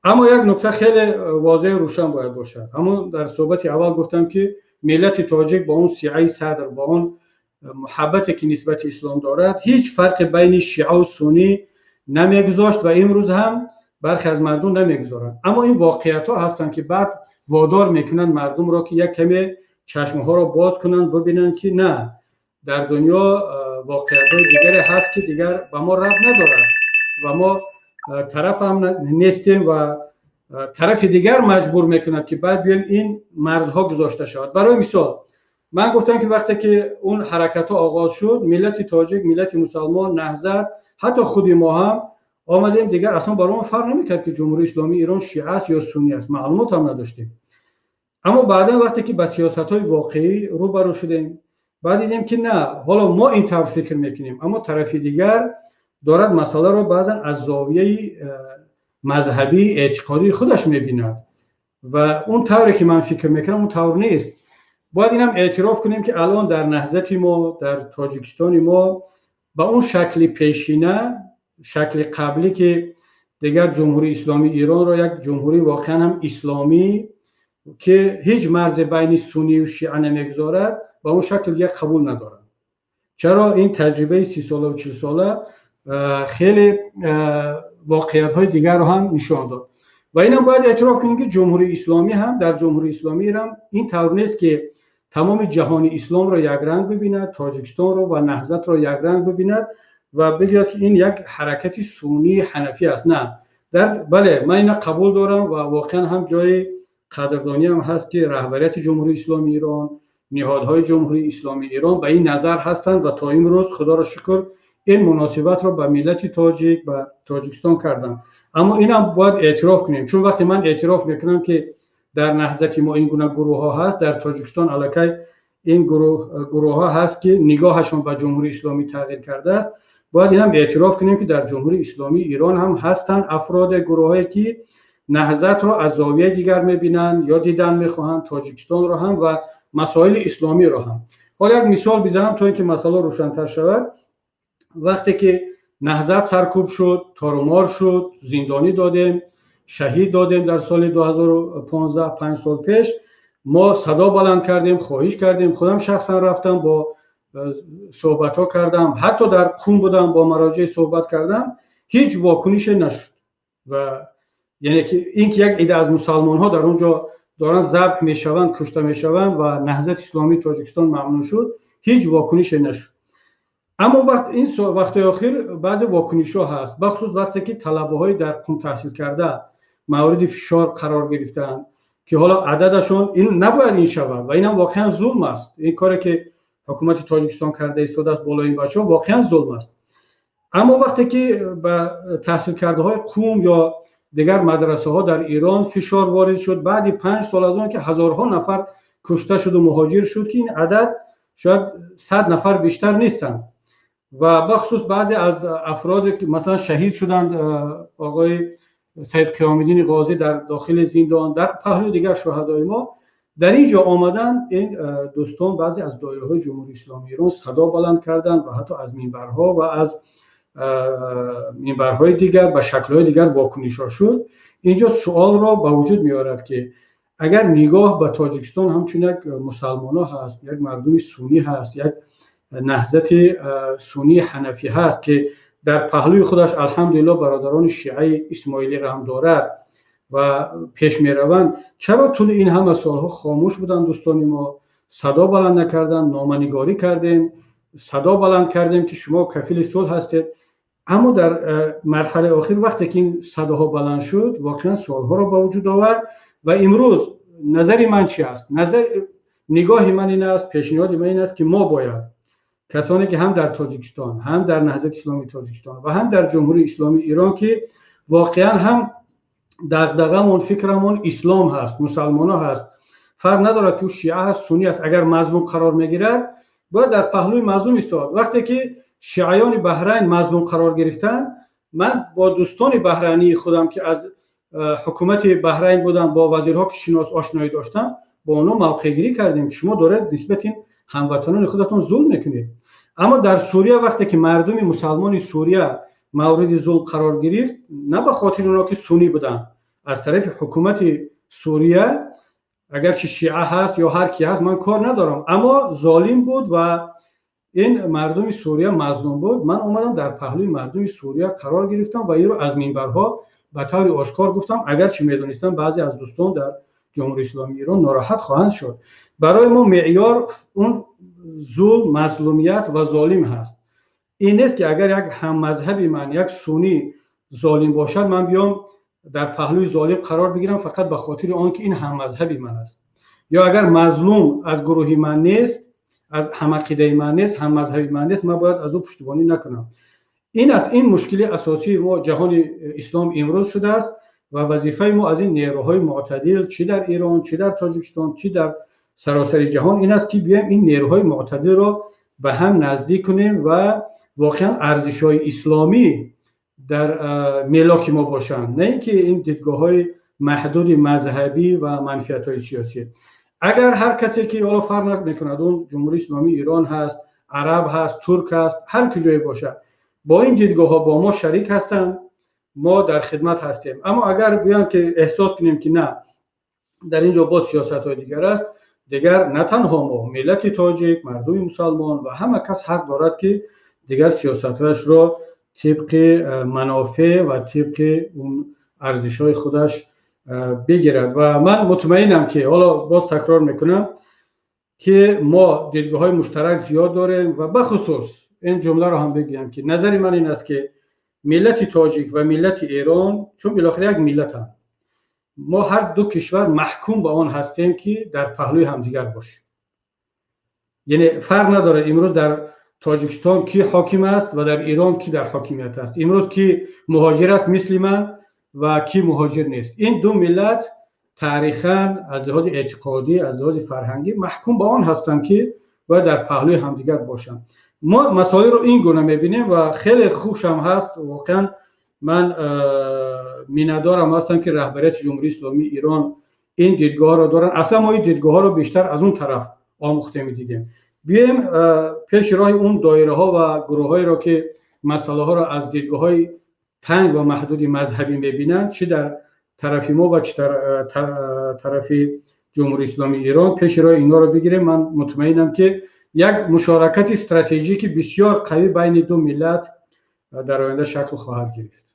Аммо як нукта хеле возеҳ, рӯшан бояд бошад. Ҳамон дар суҳбати аввал гуфтам, ки миллати тоҷик бо он сиаи садр, бо он муҳаббате ки нисбати ислом дорад, ҳеҷ фарқи байни шиа ва суннӣ намегузошт ва имрӯз ҳам бархе аз мардум намегузоранд. Аммо ин воқеиятҳо ҳастанд, ки баъд водор мекунанд мардумро, ки як каме чашмҳоро боз кунанд, бибинанд, ки на, дар дунё воқеиятҳои дигаре ҳаст, ки дигар ба мо рабт надорад ва мо тараф ҳам нестем ва тарафи дигар маҷбур мекунад, ки баъд биёем ин марзҳо гузошта шавад. Барои мисол, ман гуфтам, ки вақте ки он ҳаракатҳо оғоз шуд, миллати тоҷик, миллати мусалмон, Наҳзат, ҳатто худи мо ҳам омадем, дигар асло барои мо фарқ намекард, ки Ҷумҳурии Исломии Эрон шиа аст ё суннӣ аст, маълумот ҳам надоштем. Аммо баъдан вақте ки ба сиёсатҳои воқеӣ рӯбарӯ шудем, баъд дидем, ки на, ҳоло мо ин тавр фикр мекунем, аммо тарафи дигар дорад масъаларо баъзан аз зовияи мазҳабӣ, эътиқодии худаш мебинад ва он тавре ки ман фикр мекунам, он тавр нест. Бояд инам эътироф кунем, ки алон дар Наҳзати мо, дар Тоҷикистони мо ба он шакли пешина, шакли қаблӣ, ки дигар Ҷумҳурии Исломии Эронро як ҷумҳурии воқеан ҳам исломӣ, ки ҳеҷ марзе байни суннӣ ва шиа намегузорад, ба он шакл дигар қабул надоранд. Чаро? Ин таҷрибаи 30 сола ва 40 сола хеле воқеиятҳои дигарро ҳам нишон дод. Ва инам бояд эътироф кунем, ки Ҷумҳурии Исломӣ ҳам, дар Ҷумҳурии Исломии ҳам ин тавр нест, ки тамоми ҷаҳони исломро якранг бибинад, Тоҷикистонро ва Наҳзатро якранг бибинад ва бигӯяд, ки ин як ҳаракати суннии ҳанафӣ аст. На, дар бале, ман ина қабул дорам ва воқеан ҳам ҷои қадрдонӣ ҳам ҳаст, ки раҳбарияти Ҷумҳурии Исломии Эрон, ниҳодҳои Ҷумҳурии Исломии Эрон ба ин назар ҳастанд ва то имрӯз, худоро шукр, ин муносибатро ба миллати тоҷик, ба Тоҷикистон карданд. Аммо инам бояд эътироф кунем, чун вақте ман эътироф мекунам, ки дар Наҳзати мо ин гуна гурӯҳҳо ҳаст, дар Тоҷикистон аллакай ин гурӯҳҳо ҳаст, ки нигоҳашон ба Ҷумҳурии Исломӣ тағйир кардааст, бояд инам эътироф кунем, ки дар Ҷумҳурии Исломии Эрон ҳам ҳастанд афроде, гурӯҳҳое, ки Наҳзатро аз зовияи дигар мебинанд ё дидан мехоҳанд, Тоҷикистонро ҳам ва масоили исломиро ҳам. Ҳоло як мисол бизанам, то ин ки масъала рӯшантар шавад. Вақте ки Наҳзат саркӯб шуд, торумор шуд, зиндонӣ додем, шаҳид додем дар соли 2015, 5 сол пеш, мо садо баланд кардем, хоҳиш кардем, худам шахсан рафтам, бо суҳбатҳо кардам, ҳатто дар Қум будам, бо мароҷеъ суҳбат кардам, ҳеҷ вокунише нашуд. Ва яъне ки ин ки як ида аз мусалмонҳо дар он ҷо доранд забҳ мешаванд, кушта мешаванд ва Наҳзати Исломии Тоҷикистон мамнӯъ шуд, ҳеҷ вокунише нашуд. Аммо вақт ин вақтҳои охир баъзе вокунишҳо ҳаст, бахусус вақте ки талабаҳои дар Қум таҳсил карда мавриди фишор қарор гирифтаанд, ки ҳоло ададашон ин набояд ин шавад ва инам воқеан зулм аст. Ин коре ки ҳукумати Тоҷикистон карда истодааст болои ин бачаҳо, воқеан зулм аст. Аммо вақте ки ба таҳсилкардаҳои Қум ё дигар мадрасаҳо дар Эрон фишор ворид шуд, баъди 5 сол аз он ки ҳазорҳо нафар кушта шуду муҳоҷир шуд, ки ин адад шояд 100 нафар бештар нестанд, ва бахусус баъзе аз афроде ки масалан шаҳид шуданд, оғои Саид Қиёмиддини Ғозӣ дар дохили зиндон, дар паҳлӯи дигар шуҳадои мо, дар ин ҷо омаданд ин дӯстон, баъзе аз доираҳои Ҷумҳурии Исломии Эрон садо баланд карданд ва ҳатто аз минбарҳо ва аз минбарҳои дигар ба шаклҳои дигар вокунишҳо шуд. Инҷо суолро ба вуҷуд меорад, ки агар нигоҳ ба Тоҷикистон ҳамчун як мусалмонҳо ҳаст, як мардуми суннӣ ҳаст, як Наҳзати суннии ҳанафӣ ҳаст, ки дар паҳлӯи худаш, алҳамдулилло, бародарони шиаи исмоилиро ҳам дорад ва пеш мераванд, чаро тӯли ин ҳама солҳо хомӯш буданд дӯстони мо, садо баланд накарданд? Номанигорӣ кардем, садо баланд кардем, ки шумо кафили сулҳ ҳастед. Аммо дар марҳалаи охир, вақте ки ин садоҳо баланд шуд, воқеан суолҳоро ба вуҷуд овард. Ва имрӯз назари ман чи аст? Назар, нигоҳи ман ин аст, пешниҳоди ман ин аст, ки мо бояд, касоне ки ҳам дар Тоҷикистон, ҳам дар Наҳзати Исломии Тоҷикистон ва ҳам дар Ҷумҳурии Исломии Эрон, ки воқеан ҳам дағдағамон, фикрамон ислом ҳаст, мусалмонҳо ҳаст, фарқ надорад, ки ӯ шиа ҳаст, суннӣ аст, агар мазлум қарор мегирад, бояд дар паҳлӯи мазлум истод. Вақте ки шиаёни Баҳрайн мазлум қарор гирифтанд, ман бо дӯстони баҳрайнии худам, ки аз ҳукумати Баҳрайн буданд, бо вазирҳо, ки шинос ошноӣ доштам, бо онҳо мавқеъгирӣ кардем, ки шумо доред нисбати ҳамватанони худатон зулм мекунед. Аммо дар Сурия, вақте ки мардуми мусалмони Сурия мавриди зулм қарор гирифт, на ба хотири онҳо ки суннӣ буданд. аз тарафи ҳукумати Сурия, агарчи шиа ҳаст ё ҳар ки ҳаст, ман кор надорам, аммо золим буд ва ин мардуми Сурия мазлум буд. Ман омадам, дар паҳлӯи мардуми Сурия қарор гирифтам ва инро аз минбарҳо ба таври ошкор гуфтам, агарчи медонистам баъзе аз дӯстон дар Ҷумҳурии Исломии Эрон нороҳат хоҳанд шуд. Барои мо меъёр он зулм, мазлумият ва золим ҳаст. Ин нест ки агар як ҳаммазҳаби ман, як суннӣ золим бошад, ман биём дар паҳлӯи золим қарор бигирам фақат ба хотири он ки ин ҳаммазҳаби ман аст, ё агар мазлум аз гурӯҳи ман нест, аз ҳамақидаи ман нест, ҳаммазҳаби ман нест, ман бояд аз ӯ пуштибонӣ накунам. Ин аст ин мушкили асосии мо ҷаҳони ислом имрӯз шудааст ва вазифаи мо аз ин нерӯҳои мӯътадил, чӣ дар Эрон, чӣ дар Тоҷикистон, чӣ дар саросари ҷаҳон, ин аст ки биёем ин нерӯҳои мӯътадилро ба ҳам наздик кунем ва воқеан арзишҳои исломӣ дар мелоки мо бошанд, на ин ки ин дидгоҳҳои маҳдуди мазҳабӣ ва манфиатҳои сиёсӣ. Агар ҳар касе ки ҳоло фарқ мекунад, он Ҷумҳурии Исломии Эрон ҳаст, араб ҳаст, турк ҳаст, ҳар куҷое бошад, бо ин дидгоҳҳо бо мо шарик ҳастанд, мо дар хидмат ҳастем. Аммо агар гӯянд ки эҳсос кунем ки на, дар ин ҷо боз сиёсатҳои дигар аст, дигар на танҳо мо, миллати тоҷик, мардуми мусалмон ва ҳама кас ҳақ дорад ки дигар сиёсатҳояшро тибқи манофеъ ва тибқи он арзишҳои худаш бигирад. Ва ман мутмаинам ки, ҳоло боз такрор мекунам, ки мо дидгоҳҳои муштарак зиёд дорем ва бахусус ин ҷумларо ҳам бигӯям ки назари ман ин аст ки миллати тоҷик ва миллати Эрон чун билохира як миллатанд, мо ҳар ду кишвар маҳкум ба он ҳастем ки дар паҳлӯи ҳамдигар бошем. Яъне фарқ надорад имрӯз дар Тоҷикистон ки ҳоким аст ва дар Эрон ки дар ҳокимият аст, имрӯз ки муҳоҷир аст мисли ман ва ки муҳоҷир нест. Ин ду миллат таърихан, аз лиҳози эътиқодӣ, аз лиҳози фарҳангӣ маҳкум ба он ҳастанд ки бояд дар паҳлӯи ҳамдигар бошанд. Мо масоилро ин гуна мебинем ва хеле хушам ҳаст. Воқеан ман миннатдорам ҳастам ки раҳбарияти Ҷумҳурии Исломии Эрон ин дидгоҳро доранд. Аслан мо ин дидгоҳҳоро бештар аз он тараф омӯхта медидем. Биёем пеши роҳи он доираҳо ва гурӯҳҳоеро ки масъалаҳоро аз дидгоҳҳои танг ва маҳдуди мазҳабӣ мебинанд, чӣ дар тарафи мо ва чӣ дар тарафи Ҷумҳурии Исломии Эрон, пеши роҳи инҳоро бигирем. Ман мутмаинам ки як мушоракати стратегӣ ки бисёр қавӣ байни ду миллат дар оянда шакл хоҳад гирифт.